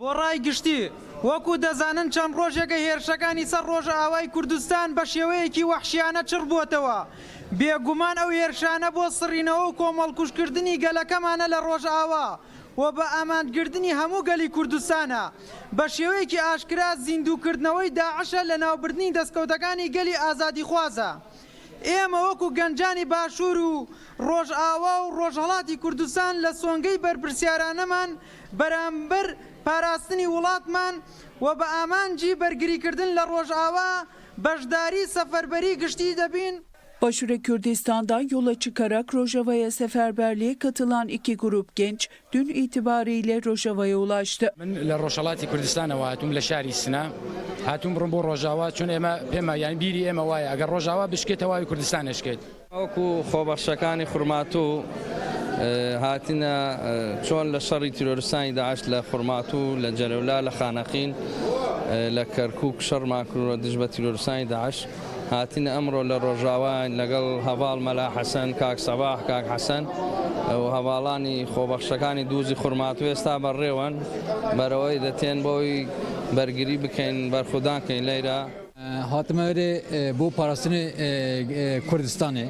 بۆ ڕای گشتی، وەکو دەزانن چەند ڕۆژێکە هێرشەکانی سەر ڕۆژئاوای کوردستان بە شێوەیەکی وەحشیانە چڕ بووەتەوە، بێگومان ئەو هێرشانە بۆ سڕینەوە و کۆمەڵکوژکردنی گەلەکەمانە لە ڕۆژئاوا و بە ئامانجگرتنی هەموو گەلی کوردستانە، بە شێوەیەکی ئاشکرا زیندووکردنەوەی داعشە لەناوبردنی دەستکەوتەکانی گەلی ئازادیخوازە. ئێمە وەکو گەنجانی باشوور و ڕۆژئاوا و ڕۆژهەڵاتی کوردستان لە سۆنگەی بەرپرسیارانەمان بەرامبەر پاراستنی وڵاتمان و بە ئامانجی بەرگریکردن لە ڕۆژئاوا بەشداری سەفەربەری گشتی دەبین. Başûrê Kürdistan'dan yola çıkarak Rojava'ya seferberliğe katılan iki grup genç dün itibariyle Rojava'ya ulaştı. من لە ڕۆژهەڵاتی کوردستانەوە هاتووم لە شاری سنە هاتووم بڕۆم بۆ ڕۆژاوا چون ئێمە پێمە یان بیری ئێمە وایە ئەگەر ڕۆژاوا بشکێت تەواوی کوردستان ئەشکێت. وەکو خۆبەخشەکانی خورماتوو هاتینە چۆن لە شەڕی تیرۆرستانی داعش لە خورماتوو، لە جەلەولا، لە خانەقین، لە کەرکوک شەڕمان کردووە دژ بە تیرۆرستانی داعش، هاتینە ئەمڕۆ لە ڕۆژاواین لەگەڵ هەڤاڵ مەلا حەسەن، کاک سەباح، کاک حەسەن و هەڤاڵانی خۆبەخشەکانی دووزی خورماتوو ئێستا بەڕێوەن بەرەوەی دەتێن بۆی بەرگری بکەین بەرخودان کەین لەیرە. هاتمە ئێرێ بۆ پاراستنی کوردستانێ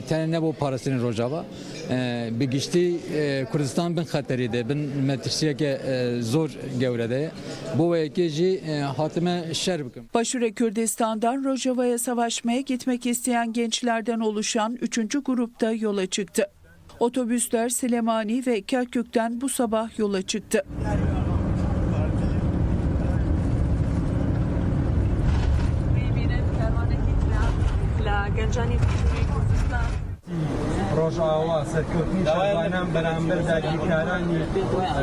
تەنێ نە بۆ پاراستنی ڕۆژاوا بە گشتی کوردستان بن خەتەری دێ بن مەترسیەکە زۆر گەورە دێ بۆ وەیەکێ ژی هاتمە شەر بکەم. Başûrê Kürdistan'dan Rojava'ya savaşmaya gitmek isteyen gençlerden oluşan 3. grup da yola çıktı. Otobüsler Silemani ve Kerkük'ten bu sabah yola çıktı. بیبینن کاروانێکی ترە لە گەنجانی باشووری کوردستان. ڕۆژئاوا، سەرکەوتنی شەڕڤانان بەرامبەر داگیرکارانی تورک.